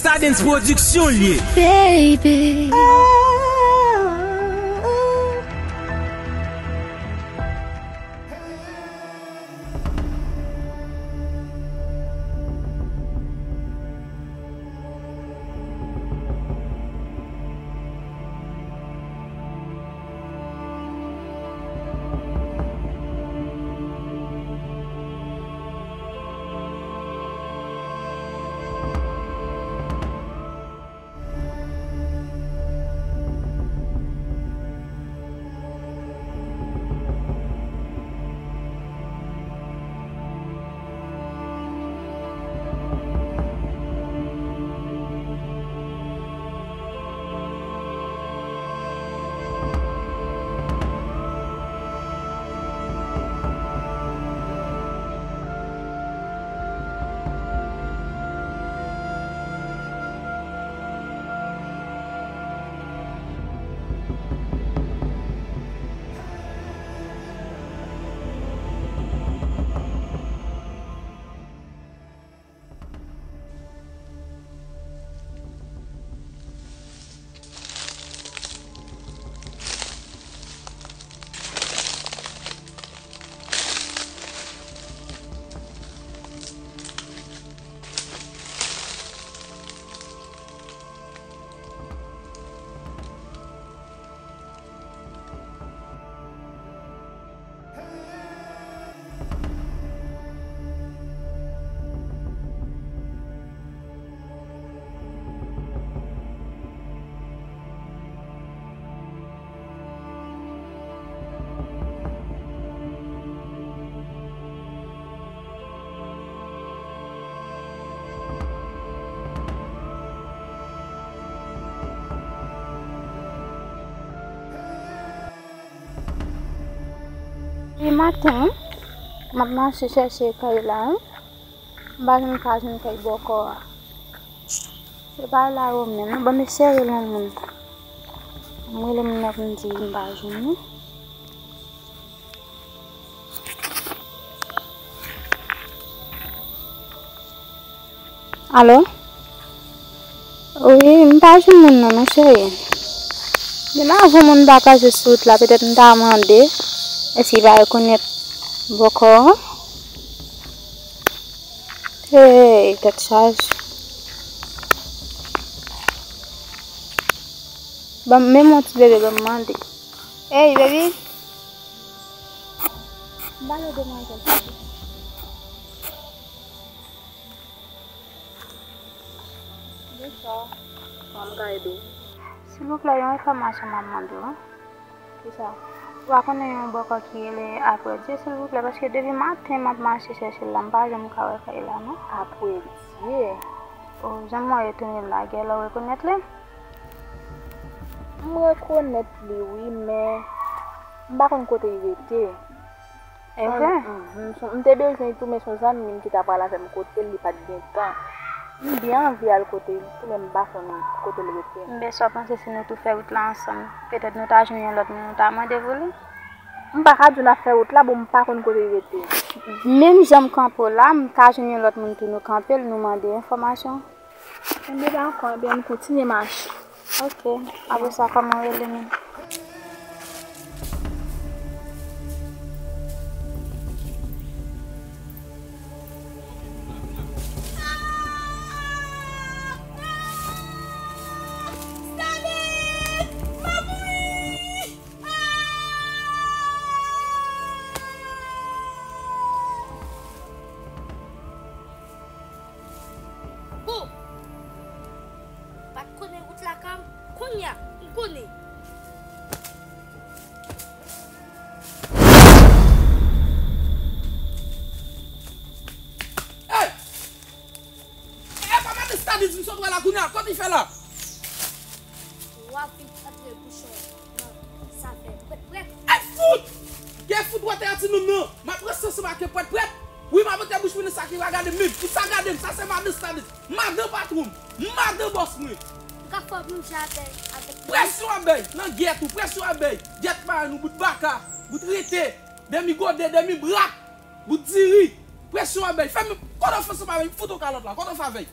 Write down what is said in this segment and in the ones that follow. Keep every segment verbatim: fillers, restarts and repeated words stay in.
Stardens Production l ye. Baby. Li maten, m ap mache chèche kay la, m pa janm ka jwenn kay bòkò a. Se pa la yo menm, non, ban m eseye rele yon moun. M rele moun nan pou m di m pa jwenn li. Alo? Wi, m pa jwenn moun nan, non, cheri. Demen avan moun ta pase sou wout la, petèt m ta mande, èske li pa rekonèt bòkò an? Hey, tèt chaje. Ban m, men yon ti bebe, ban m mande. Hey, baby. M pale demwazèl sa. Bonswa. Kòman m ka ede w? Silvouplè, yon enfòmasyon m ap mande w. Kisa? Ou pa konnen yon bòkò ki rele Aprèdye, silvouplè, paske depi maten m ap mache chèche l la, m pa janm ka wè kay la, non. Aprèdye? O, jan m wè yo tounen l la, genlè w rekonèt li? M rekonèt li, wi, men m pa konn kote l rete. E vre? Mhm. M te bezwen li tou, men se yon zanmi m ki ta pral avè m kote l, li pa t gen tan. M byen anvi al kote l tou, men m pa konn kote l rete. Enben, sa w panse si nou tou fè wout la ansanm? Petèt nou ta jwenn yon lòt moun, nou ta mande pou li? M pa ka di w n ap fè wout la, bon, m pa konn kote l rete. Menm jan m kanpe w la, m ka jwenn yon lòt moun tou, nou kanpe l, nou mande enfòmasyon. Enben, dakò, enben, ann kontinye mache. Ok, apre sa, kòman w rele menm? Bon, m pa t konnen wout lakay m, kounye a, m konnen. Hey! E pa madan Stardens m sot wè la kounye a, kote l fè la? W ap vin antre bouch ou nan zafè prèt prèt. Ay fout! Gen fout wè tè a ti nonm nan! M ap ranse ansanm ak yo prèt prèt! Wi, m ap antre bouch mwen nan sa ki va gade m menm! Kisa gade m? Sa se madan Stardens! Madan patwon m! Madan bòs mwen! M ka fè w ploje avè l, avèk li. Presyon ap bay! Nan gyèt ou! Presyon ap bay! Gyèt pa nou bout baka! Bout rete! Demi gode, demi bra! Bout diri! Presyon ap bay! Fè m! Kote w fè ansanm avè l? Fout yon kalòt la! Kote w fè avè l?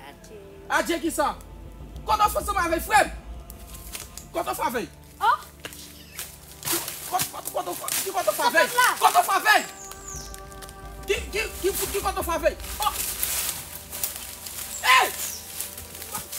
Atè yo. Adje kisa? Kote w fè ansanm avè l, frè m? Kote w fè avè l? Oh! Kote, kote, kote w fè, ki kote w fè avè l? Kote w fè avè l? Ki, ki, ki, ki kote w fè avè l? Oh! Hey!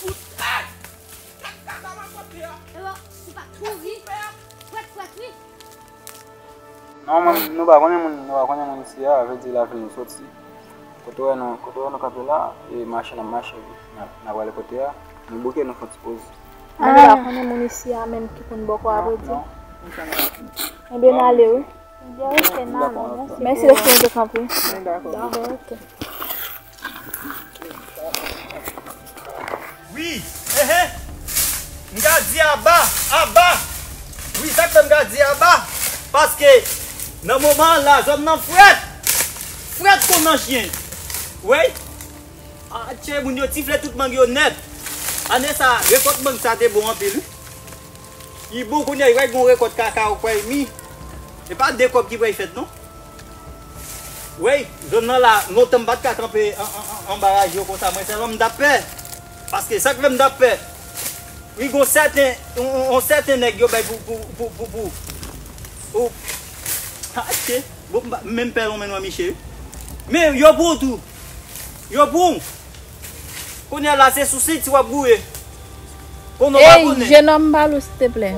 Fout, hey! Gad kaka m ap pote a. Ewa, se pa kouri. Frèt, frèt, wi. Non, mwen, nou pa konnen moun, nou pa konnen moun isi a, vle di lavil nou soti. Kote w wè nou, kote w wè nou kanpe la, e mache n ap mache, n ap, n ap ale kote a, nou bouke, nou fè yon ti poz. Mwen pa konnen moun isi a menm ki konn bòkò a vredi. Enben, n ale, wi. Mèsi lèske nou te kanpe. Dakò, ok. Wi, ehe. M ka di aba, aba. Wi, sa k fè m ka di aba. Paske nan moman an la, zòn nan frèt. Frèt kon nan chen. Wi. Atche, moun yo tifle tout mang yo nèt. Ane sa, rekòt mang sa te bon anpil, wi. Li bon kounye a, li pral gen yon rekòt kaka ou kwè mi. E pa de kòb ki pral fèt, non. Wey, zòn nan la, lontan m pa t ka kanpe an, an, an, anba raje yo konsa. Mwen sèlman m t ap pè. Paske sa k fè m t ap pè, wi, gon sèten, on, on, on sèten nèg yo bay pou, pou, pou, pou, pou. Ou, atche, bon, m pa, m menm pè lonmen nan miche, wi. Men yo pou w tou. Yo pou w. Kounye a la, se sou senti w ap gouye. Konnen w pa konnen. Ey, jenòm, pale w, silteplè.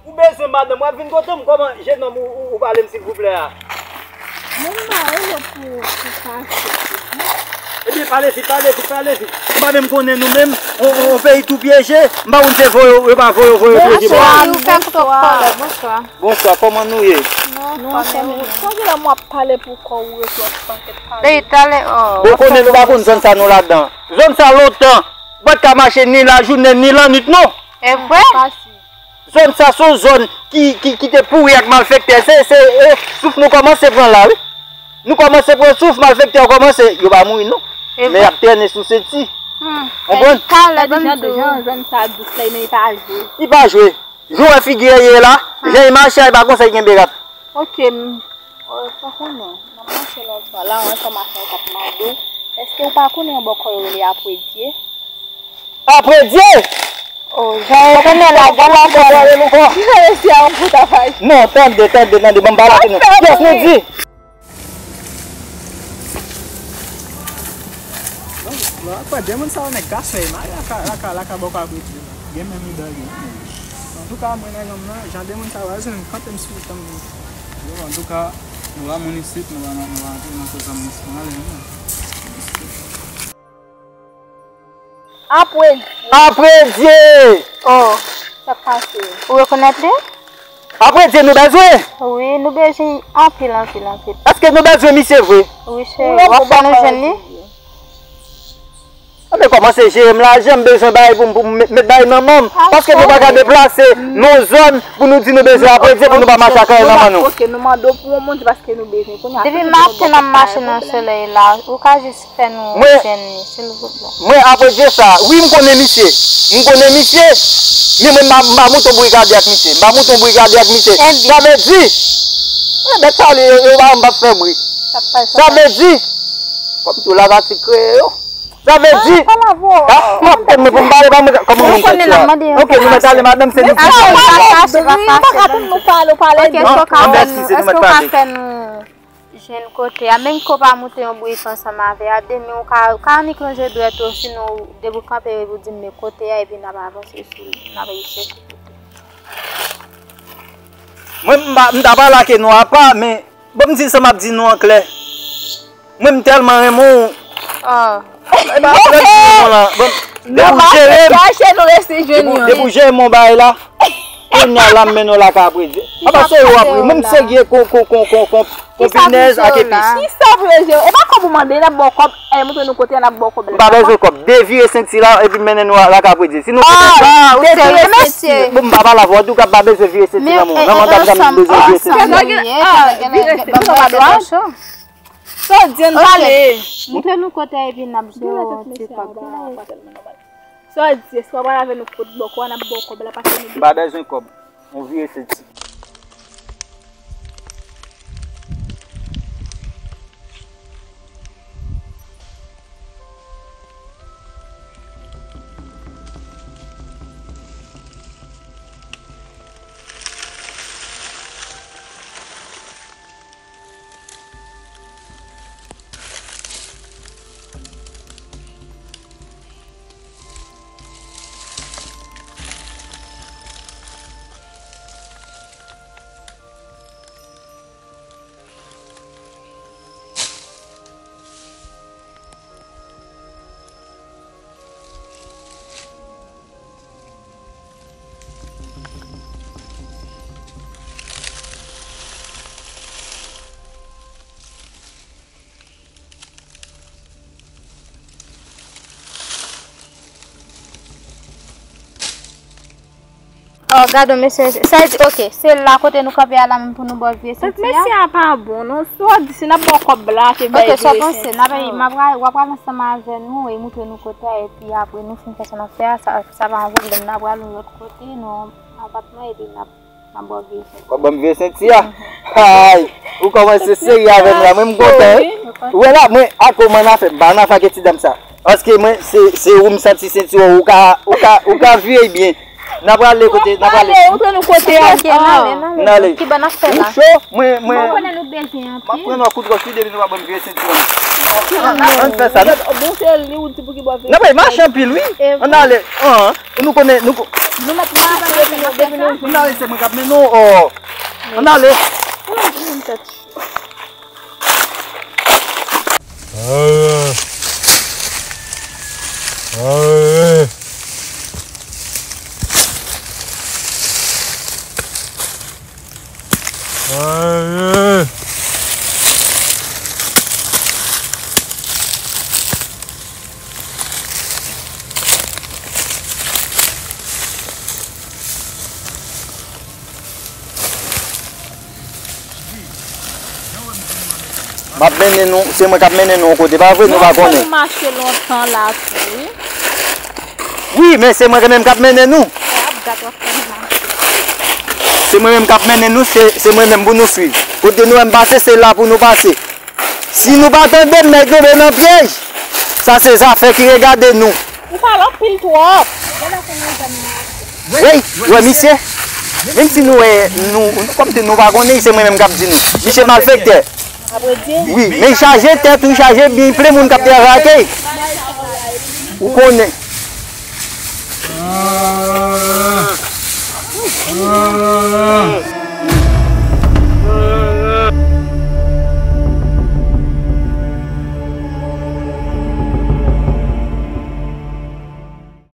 Ou bezwen madanm, w ap vin kote m kòman, jenòm, ou, ou, ou pale m silvouplè a? Moun ba ou yo pou, pou pase. Ebyen, pale vit, pale vit, pale vit. M pa menm konnen nou menm, on, on, on peyi tou pyeje, m pa konn se voye, yo pa voye, voye pyeje. Bonswa, bonswa. Bonswa, kòman nou ye? Non, non, fanmi, ou sonje lè m ap pale pou kò ou, ou ret yon pakèt pale. Dey, talè, oh. Bon, konnen nou pa konn zòn sa nou ladan. Zòn sa lontan, ou pa t ka mache ni lajounen, ni lannwit, non. E vre? Zòn sa se yon zòn ki, ki, ki te pouri ak malfektè. Se, se, e, souf nou kòmanse pran la, wi. Nou kòmanse pran souf, malfektè yo kòmanse, yo pa mouri, non. Men y ap trennen sou senti. Konprann? Talè, ban m di w. Jan zòn sa dous la, men li pa jwe. Li pa jwe. Jan w wè figi a ye la, jan li mache a, li pa konsa li kenbe rad. Ok, m, oh, pa konnen. Nan mache lontan la, yon enfòmasyon k ap mande w. Èske w pa konnen yon bòkò yo rele Apredye? Apredye! Oh, jan yo konnen la, jan la konnen. Jan resi a yon poutapay. Non, tande, tande, tande, ban m pale ak nou. Kiyès nou di? Bon, bon, apre de moun sa yo nèg ka fè, mari laka, laka, laka bòkò Apredye la. Gen menm lidan gen. Antouka, mwen nèg an m nan, jan de moun sa yo al jwenn, kanpe m sou tan m. Yo, antouka, nou pa moun isit, nou pa nan, nou pa antre nan koze moun isit, nou ale, non. Apredye. Apredye! Oh, sa k pase? Ou rekonèt li? Apredye nou bezwen? Wi, nou bezwen anpil, anpil, anpil. Èske nou bezwen misye vre? Wi, cheri. W ap fè nou jwenn li? Anben kòmanse jere m lajan, m bezwen bagay pou m, pou m met, met bagay nan men m. Paske nou pa ka deplase nan yon zòn pou nou di nou bezwen Apredye pou nou pa mache ak anyen nan men nou. Ok, nou mande w pou yon moun, se paske nou bezwen. Kounye a, depi maten n ap mache nan solèy la, ou ka jis fè nou jwenn li, silvouplè. Mwen, Apredye sa, wi, m konnen misye. M konnen misye. Men mwen, m pa, m pa moute yon brigade ak misye. M pa moute yon brigade ak misye. Sa vle di, eh, bèt sa yo, yo, yo pa, m p ap fè bri. Sa vle di, kòm tou lavatik kreye yo. Sa vle di, ah, m ap tann mwen pou m pale, pa mwen, kòman moun fè sa? Ok, nou mèt ale, madanm, se nou ki pale. Ou pa ka tann nou pale, ou pale. Ok, èske w ka fè nou, èske w ka fè nou jwenn kote a, menm ke w pa moute yon brik ansanm avè a, demen ou ka, ou ka annik lonje dwèt ou, sinon ou depi w kanpe ou di m men kote a, epi n ap avanse sou li, n ap rechèche kote. Mwen, m pa, m ta pale ak nou apa, men bon, m di sa m ap di nou an klè. Mwen, m tèlman renmen w. Ah. E pa flè m di nou la. Bon, depi w jere m, depi w jere m yon bagay la, kounye a la m mennen w lakay Apredye. Apa se yo ap ri. Mwen m serye kon, kon, kon, kon, kon, kon pinèz ak epis. Kisa pou yo jere? E pa kòb ou mande, n ap ba w kòb. E montre nou kote a, n ap ba w kòb la. M pa bezwen kòb. Devire senti la, epi mennen nou lakay Apredye. Si nou konnen sa. Ah, ou serye, mesye? Bon, m pa pale avè w. Antouka, m pa bezwen vire senti nan men w. Nan manda m bezwen vire senti nan men w. Sa w di, ann pale. Montre nou kote a epi n ap jere yon ti kòb. Sa w di, èske w ap pale avè nou kot bòkò a, n ap ba w kòb la, paske nou... M pa bezwen kòb. On vire senti. Oh, gade, mesye, sa di, ok, se la kote nou kanpe a la menm pou nou ba w vye senti a? Mesye a pa bon, non. Si w di, si n ap ba w kòb la, ke bay vye senti a. Ok, sa w panse, n ap, m ap, w ap pral ansanm avè nou, e montre nou kote a, epi apre nou fin fè sa n ap fè a, sa, sa pa yon pwoblèm, n ap pral yon lòt kote, nan apatman, epi n ap, n ap ba w vye senti a. W ap ban m vye senti a? Ay, ou kòmanse serye avè m la, mwen m kontan, wi. Ou wè la, mwen, akoz mwen nan afè, m pa nan afè ak ti dam sa. Paske mwen, se, se ou m santi sentiwon, ou ka, ou ka, ou ka vire byen. N a prale kote, n a prale. Antre nou kote a. Ok, n ale, n ale. N ale. Ki ban n ap fè la? Ou cho, mwen, mwen. Mwen konnen nou bezwen anpil. M ap pran yon kout wòch wi depi nou pa ban m vye sentiwon. Ann fè sa, non? Bon, se li ou di pou ki bò vye. N ap mache anpil, wi. Ann ale. An, nou konnen, nou ko-, nou mèt mache depi nou, depi nou. Ann ale, se mwen k ap mennen w. Oh. Ann ale. M ap mennen nou, se mwen k ap mennen nou yon kote, pa vre? Nou pa konnen. Mwen fè nou mache lontan la tou, wi. Wi, men se mwen menm k ap mennen nou. Ap gad w ap fè nou mache. Se mwen menm k ap mennen nou, se, se mwen menm pou nou swiv. Kote nou wè m pase, se la pou nou pase. Si nou pa tande m, nèg tonbe nan pyèj. Sa se zafè ki regade nou. Ou pale anpil twòp. Wi, wè misye. Menm si nou wè, nou, nou kòmsi nou pa konnen, se mwen menm k ap di nou. Misye malfektè. Wi, men chaje tèt ou, chaje byen, plen moun k ap travay ak li. Ou konnen.